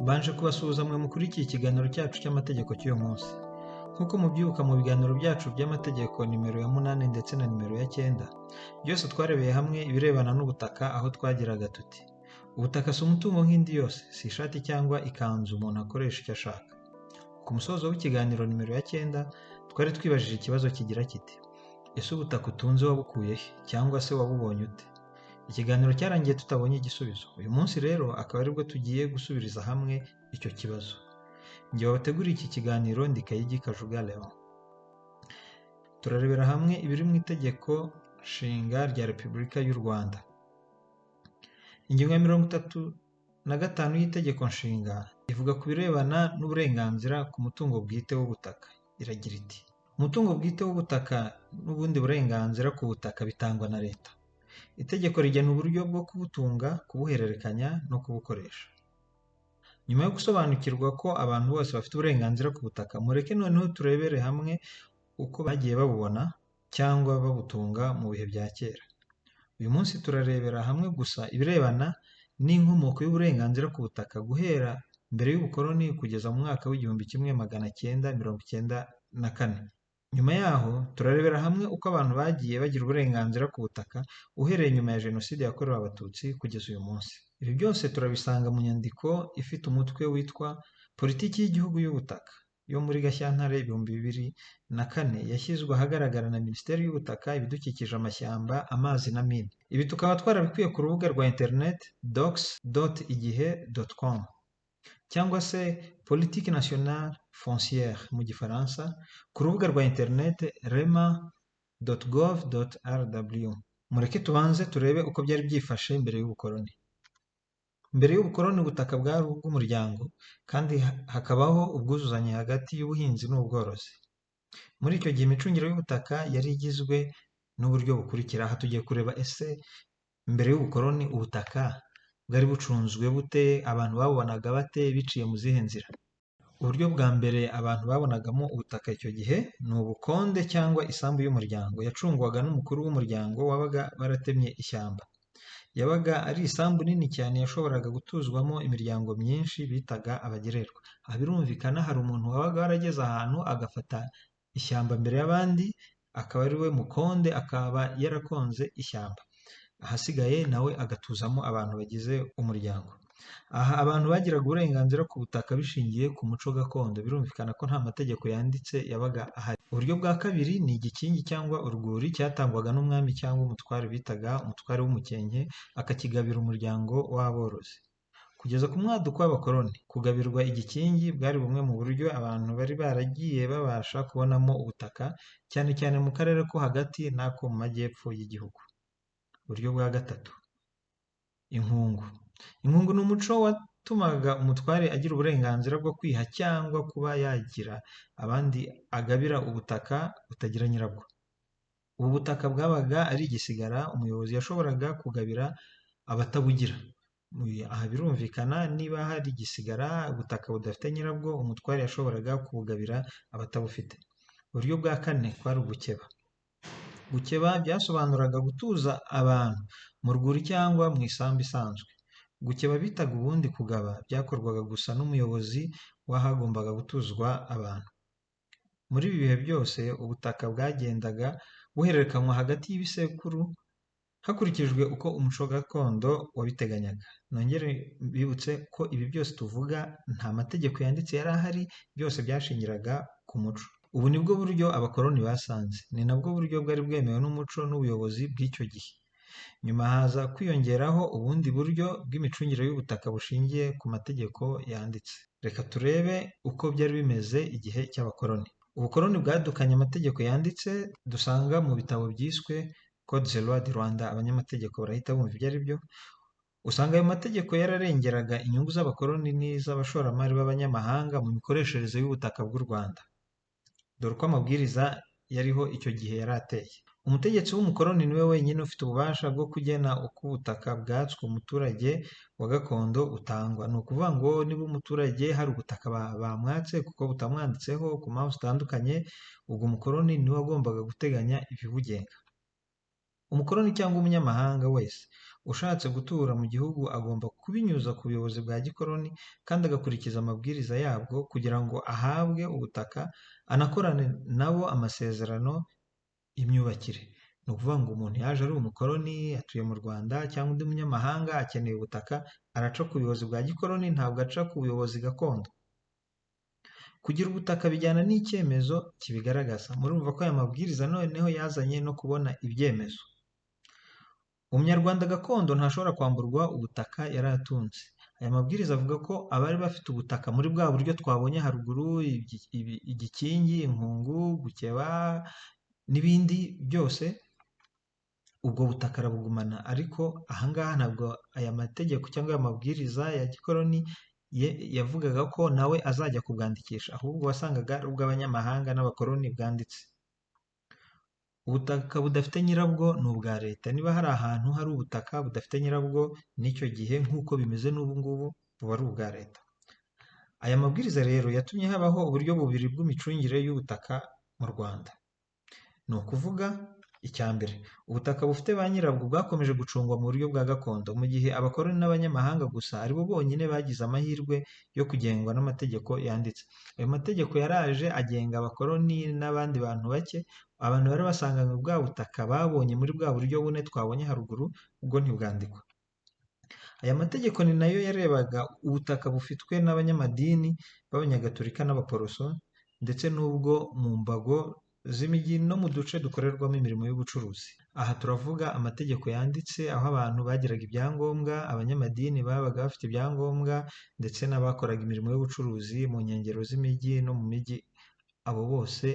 Mbanje kubasuhuza mwe mukurikiye ikiganiro cyacu cy'amategeko cy'uyu munsi. Nk'uko mubyibuka mu biganiro byacu by'amategeko nimero ya 8 ndetse na nimero ya 9, byose twarebeye hamwe ibirebana n'ubutaka, aho twagiraga tuti: ubutaka si umutungo nk'indi yose, si ishati cyangwa ikanzu umuntu akoresha icyo ashaka. Ku musozo w'ikiganiro nimero ya 9, twari twibajije ikibazo kigira kiti: ese ubutaka utunze wabukuye he cyangwa se wabubonye ute? Ikiganiro cyarangiye tutabonye igisubizo. Uyu munsi rero akaba aribwo tugiye gusubiriza hamwe icyo kibazo. Njye wabateguriye iki kiganiro ndi Kayigi Kajuga Leon. Turarebera hamwe ibiri mu itegeko nshinga rya Repubulika y'u Rwanda. Ingingo ya 35 y'itegeko nshinga ivuga ku birebana n'uburenganzira ku mutungo bwite w'ubutaka. Iragira iti: umutungo bwite w'ubutaka n'ubundi burenganzira ku butaka bitangwa na leta. Itegeko rigena uburyo bwo kubutunga, kubuhererekanya no kubukoresha. Nyuma yo gusobanukirwa ko abantu bose bafite uburenganzira ku butaka, mureke noneho turebere hamwe uko bagiye babubona cyangwa babutunga mu bihe bya kera. Uyu munsi turarebera hamwe gusa ibirebana n'inkomoko y'uburenganzira ku butaka guhera mbere y'ubukoloni kugeza mu mwaka w'1994. Nyuma yaho turarebera hamwe uko abantu bagiye bagira uburenganzira ku butaka uhereye nyuma ya Jenoside yakorewe Abatutsi kugeza uyu munsi. Ibi byose turabisanga mu nyandiko ifite umutwe witwa Politiki y'Igihugu y'Ubutaka yo muri Gashyantare 2004, yashyizwe ahagaragara na Minisiteri y'Ubutaka, Ibidukikije, Amashyamba, Amazi na Mine. Ibi tukaba twarabikuye ku rubuga rwa internet docs.igihe.com cyangwa se Politique Nationale Foncière mu Gifaransa ku rubuga rwa internet rema.gov.rw. Mureke tubanze turebe uko byari byifashe mbere y'ubukoloni. Mbere y'ubukoloni ubutaka bwari ubw'umuryango kandi hakabaho ubwuzuzanye hagati y'ubuhinzi n'ubworozi. Muri icyo gihe imicungire y'ubutaka yari igizwe n'uburyo bukurikira. Aha tugiye kureba ese mbere y'ubukoloni ubutaka bwari bucunzwe bute, abantu babubonaga bate, biciye mu zihe nzira. Uburyo bwa mbere abantu babonagamo ubutaka icyo gihe ni ubukonde cyangwa isambu y'umuryango yacungwaga n'umukuru w'umuryango wabaga baratemye ishyamba. Yabaga ari isambu nini cyane yashoboraga gutuzwamo imiryango myinshi bitaga abagererwa. Aha birumvikana hari umuntu wabaga warageze ahantu agafata ishyamba mbere y'abandi, akaba ari we mukonde, akaba yarakonze ishyamba. Ahasigaye nawe agatuzamo abantu bagize umuryango. Aha abantu bagiraga uburenganzira ku butaka bishingiye ku muco gakondo, birumvikana ko nta mategeko yanditse yabaga ahari. Uburyo bwa kabiri ni igikingi cyangwa urwuri cyatangwaga n'umwami cyangwa umutware bitaga umutware w'umukenke, akakigabira umuryango w'aborozi. Kugeza ku mwaduko w'abakoloni, kugabirwa igikingi bwari bumwe mu buryo abantu bari baragiye babasha kubonamo ubutaka, cyane cyane mu karere ko hagati n'ako mu majyepfo y'igihugu. Uburyo bwa gatatu, inkungu. Inkungu ni umuco watumaga umutware agira uburenganzira bwo kwiha cyangwa kuba yagira abandi agabira ubutaka butagira nyirabwo. Ubu butaka bwabaga ari igisigara umuyobozi yashoboraga kugabira abatabugira. Aha birumvikana niba hari igisigara ubutaka budafite nyirabwo, umutware yashoboraga kubugabira abatabufite. Uburyo bwa kane kwari ugukeba. Gukeba byasobanuraga gutuza abantu mu rwuri cyangwa mu isambu isanzwe. Gukeba bitaga ubundi kugaba, byakorwaga gusa n'umuyobozi w'ahagombaga gutuzwa abantu. Muri ibi bihe byose ubutaka bwagendaga buhererekanywa hagati y'ibisekuru hakurikijwe uko umuco gakondo wabiteganyaga. Nongere mbibutse ko ibi byose tuvuga nta mategeko yanditse yari ahari, byose byashingiraga ku muco. Ubu nibwo buryo abakoloni basanze, ni nabwo buryo bwari bwemewe n'umuco n'ubuyobozi bw'icyo gihe. Nyuma haza kwiyongeraho ubundi buryo bw'imicungire y'ubutaka bushingiye ku mategeko yanditse. Reka turebe uko byari bimeze igihe cy'abakoloni. Ubukoloni bwadukanye amategeko yanditse dusanga mu bitabo byiswe Code de loi du Rwanda, abanyamategeko barahita bumva ibyo ari byo. Usanga ayo mategeko yararengeraga inyungu z'abakoloni n'iz'abashoramari b'abanyamahanga mu mikoreshereze y'ubutaka bw'u Rwanda. Dore uko amabwiriza yariho icyo gihe yari ateye. Umutegetsi w'umukoloni niwe wenyine ufite ububasha bwo kugena uko ubutaka bwatswe umuturage wa gakondo butangwa. Ni ukuvuga ngo niba umuturage hari ubutaka bamwatse kuko butamwanditseho ku mpamvu zitandukanye, ubwo umukoloni niwe wagombaga guteganya ibibugenga. Umukoloni cyangwa umunyamahanga wese Ushatse gutura mu gihugu agomba kubinyuza ku buyobozi bwa gikoloni kandi agakurikiza amabwiriza yabwo kugira ngo ahabwe ubutaka, anakorane nabo amasezerano y'imyubakire. Ni ukuvuga ngo umuntu yaje ari umukoloni atuye mu Rwanda cyangwa undi munyamahanga akeneye ubutaka, araca ku buyobozi bwa gikoloni, ntabwo aca ku buyobozi gakondo. Kugira ubutaka bijyana n'icyemezo kibigaragaza. Murumva ko aya mabwiriza noneho yazanye no kubona ibyemezo. Umunyarwanda gakondo ntashobora kwamburwa ubutaka yari atunze. Aya mabwiriza avuga ko abari bafite ubutaka muri bwa buryo twabonye haruguru, igikingi, inkungu, gukeba n'ibindi byose, ubwo butaka arabugumana. Ariko ahangaha ntabwo aya mategeko cyangwa aya mabwiriza ya gikoloni yavugaga ko nawe azajya kubwandikisha, ahubwo wasangaga ari ubw'abanyamahanga n'abakoloni bwanditse. Ubutaka budafite nyirabwo ni ubwa leta. Niba hari ahantu hari ubutaka budafite nyirabwo n'icyo gihe nk'uko bimeze n'ubu ngubu buba ari ubwa leta. Aya mabwiriza rero yatumye habaho uburyo bubiri bw'imicungire y'ubutaka mu Rwanda. Ni ukuvuga icya mbere, ubutaka bufite ba nyirabwo bwakomeje gucungwa mu buryo bwa gakondo, mu gihe abakoloni n'abanyamahanga gusa aribo bonyine bagize amahirwe yo kugengwa n'amategeko yanditse. Ayo mategeko yaraje agenga abakoloni n'abandi bantu bake, abantu bari basanganywe bwa butaka babonye muri bwa buryo bune twabonye haruguru, ubwo ntibwandikwa. Aya mategeko ni nayo yarebaga ubutaka bufitwe n'abanyamadini b'Abanyagatolika n'Abaporoso, ndetse n'ubwo mu mbago z'imijyi no mu duce dukorerwamo imirimo y'ubucuruzi. Aha turavuga amategeko yanditse, aho abantu bagiraga ibyangombwa, abanyamadini babaga bafite ibyangombwa, ndetse n'abakoraga imirimo y'ubucuruzi mu nkengero z'imijyi no mu mijyi, abo bose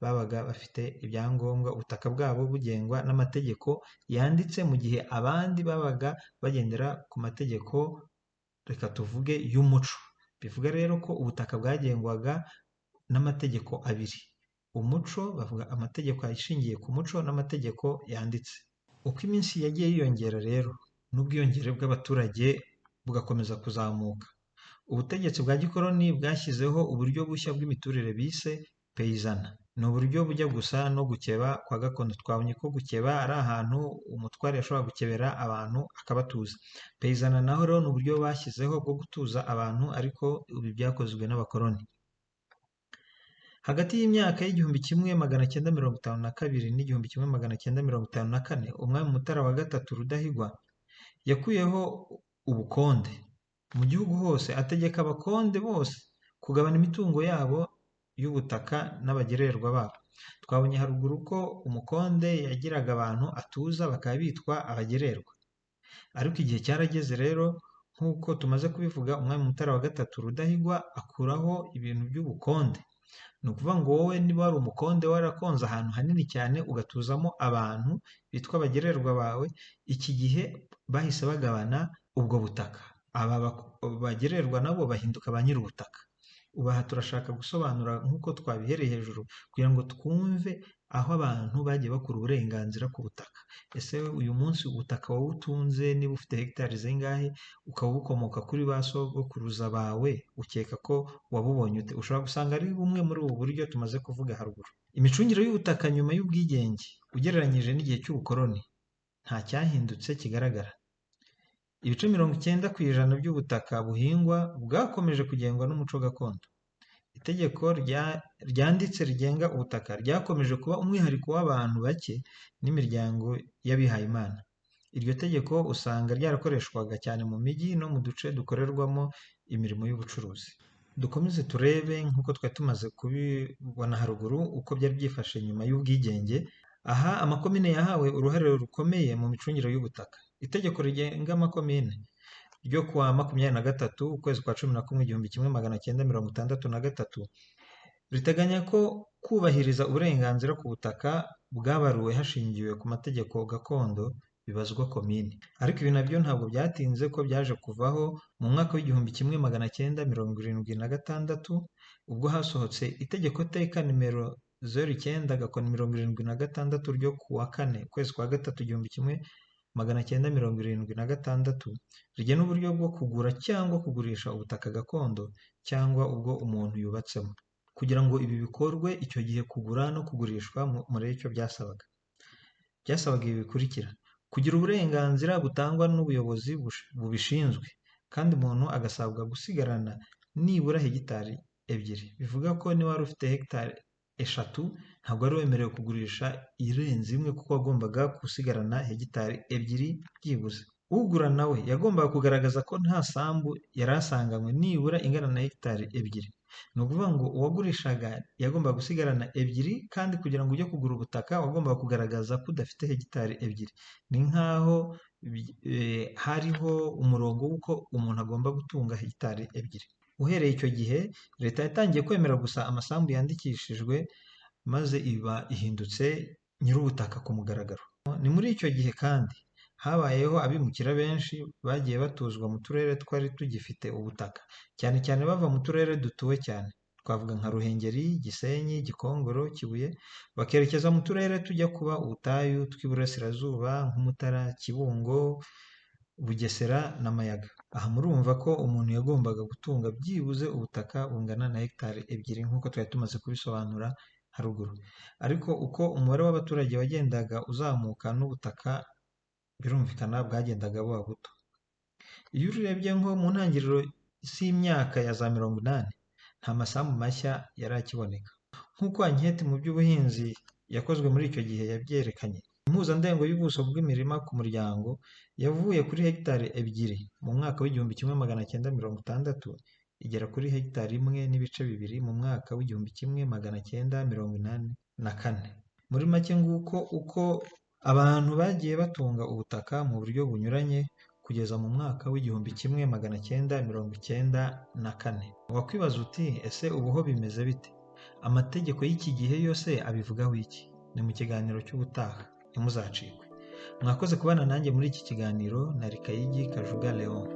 babaga bafite ibyangombwa, ubutaka bwabo bugengwa n'amategeko yanditse, mu gihe abandi babaga bagendera ku mategeko, reka tuvuge y'umuco. Bivuga rero ko ubutaka bwagengwaga n'amategeko abiri. Umuco, bavuga amategeko ashingiye ku muco n'amategeko yanditse. Uko iminsi yagiye yiyongera rero, n'ubwiyongere bw'abaturage bugakomeza kuzamuka. Ubutegetsi bwa gikoloni bwashyizeho uburyo bushya bw'imiturire bise peyizana. Ni uburyo bujya gusa no gukeba kwa gakondo. Twabonye ko gukeba ari ahantu umutware yashobora gukebera abantu akabatuza. Peyizana naho rero ni uburyo bashyizeho bwo gutuza abantu, ariko ibi byakozwe n'abakoloni. Hagati y'imyaka y'1952 n'1954, Umwami Mutara wa III Rudahigwa yakuyeho ubukonde mu gihugu hose, ategeka abakonde bose kugabana imitungo yabo y'ubutaka n'abagererwa babo. Twabonye haruguru ko umukonde yagiraga abantu atuza bakaba bitwa abagererwa. Ariko igihe cyarageze rero, nk'uko tumaze kubivuga, Umwami Mutara wa III Rudahigwa akuraho ibintu by'ubukonde. Ni ukuvuga ngo wowe niba wari umukonde warakonze ahantu hanini cyane ugatuzamo abantu bitwa abagererwa bawe, iki gihe bahise bagabana ubwo butaka. Aba bagererwa nabo bahinduka ba nyir'ubutaka. Ubu aha turashaka gusobanura nk'uko twabihereye hejuru kugira ngo twumve aho abantu bagiye bakura uburenganzira ku butaka. Ese uyu munsi ubutaka wowe utunze, niba ufite hegitari zingahe, ukaba bukomoka kuri ba sogokuruza bawe, ukeka ko wabubonye ute? Ushobora gusanga ari bumwe muri ubu buryo tumaze kuvuga haruguru. Imicungire y'ubutaka nyuma y'ubwigenge ugereranyije n'igihe cy'ubukoloni nta cyahindutse kigaragara. Ibice 90% by'ubutaka buhingwa bwakomeje kugengwa n'umuco gakondo. Itegeko ryanditse rigenga ubutaka ryakomeje kuba umwihariko w'abantu bake n'imiryango y'abihayimana. Iryo tegeko usanga ryarakoreshwaga cyane mu mijyi no mu duce dukorerwamo imirimo y'ubucuruzi. Dukomeze turebe nk'uko twari tumaze kubibona haruguru uko byari byifashe nyuma y'ubwigenge. Aha amakomine yahawe uruhare rukomeye mu micungire y'ubutaka. Itegeko rigenga amakomine ryo kuwa 23 ukwezi kwa 11 1963 riteganya ko kubahiriza uburenganzira ku butaka bwabaruwe hashingiwe ku mategeko gakondo bibazwa komine. Ariko ibi nabyo ntabwo byatinze ko byaje kuvaho mu mwaka w'1976 ubwo hasohotse itegeko teka nimero 09-76 ryo kuwa 4 ukwezi kwa 3 1976 rigena uburyo bwo kugura cyangwa kugurisha ubutaka gakondo cyangwa ubwo umuntu yubatsemo. Kugira ngo ibi bikorwe icyo gihe kugura no kugurishwa muri icyo byasabaga. Byasabaga ibi bikurikira: Kugira uburenganzira butangwa n'ubuyobozi bubishinzwe, kandi umuntu agasabwa gusigarana nibura hegitari 2. Bivuga ko niba wari ufite hegitari 3 ntabwo wari wemerewe kugurisha irenze imwe kuko wagombaga gusigarana hegitari 2 byibuze. Ugura nawe yagombaga kugaragaza ko nta sambu yari asanganywe nibura ingana na hegitari 2. Ni ukuvuga ngo uwagurishaga yagombaga gusigarana 2, kandi kugira ngo ujye kugura ubutaka wagombaga kugaragaza ko udafite hegitari 2. Ni nk'aho hariho umurongo w'uko umuntu agomba gutunga hegitari 2. Uhereye icyo gihe leta yatangiye kwemera gusa amasambu yandikishijwe, maze iba ihindutse nyir'ubutaka ku mugaragaro. Ni muri icyo gihe kandi habayeho abimukira benshi bagiye batuzwa mu turere twari tugifite ubutaka, cyane cyane bava mu turere dutuwe cyane, twavuga nka Ruhengeri, Gisenyi, Gikongoro, Kibuye, bakerekeza mu turere tujya kuba ubutayu tw'iburasirazuba nk'Umutara, Kibungo, Bugesera na Mayaga. Aha murumva ko umuntu yagombaga gutunga byibuze ubutaka bungana na hegitari 2 nk'uko twari tumaze kubisobanura haruguru. Ariko uko umubare w'abaturage wagendaga uzamuka n'ubutaka birumvikana bwagendaga buba buto. Iyo urebye nko mu ntangiriro z'imyaka ya za 80 nta masambu mashya yari akiboneka. Nk'uko anketi mu by'ubuhinzi yakozwe muri icyo gihe yabyerekanye, impuzandengo y'ubuso bw'imirima ku muryango yavuye kuri hegitari 2 mu mwaka w'1960 igera kuri hegitari 1.2 mu mwaka w'1984. Muri make nguko uko abantu bagiye batunga ubutaka mu buryo bunyuranye kugeza mu mwaka w'1994. Wakwibaza uti ese ubu ho bimeze bite? Amategeko y'iki gihe yose abivugaho iki? Ni mu kiganiro cy'ubutaha, ntimuzacikwe. Mwakoze kubana nanjye muri iki kiganiro na Rikayigi Kajuga Leon.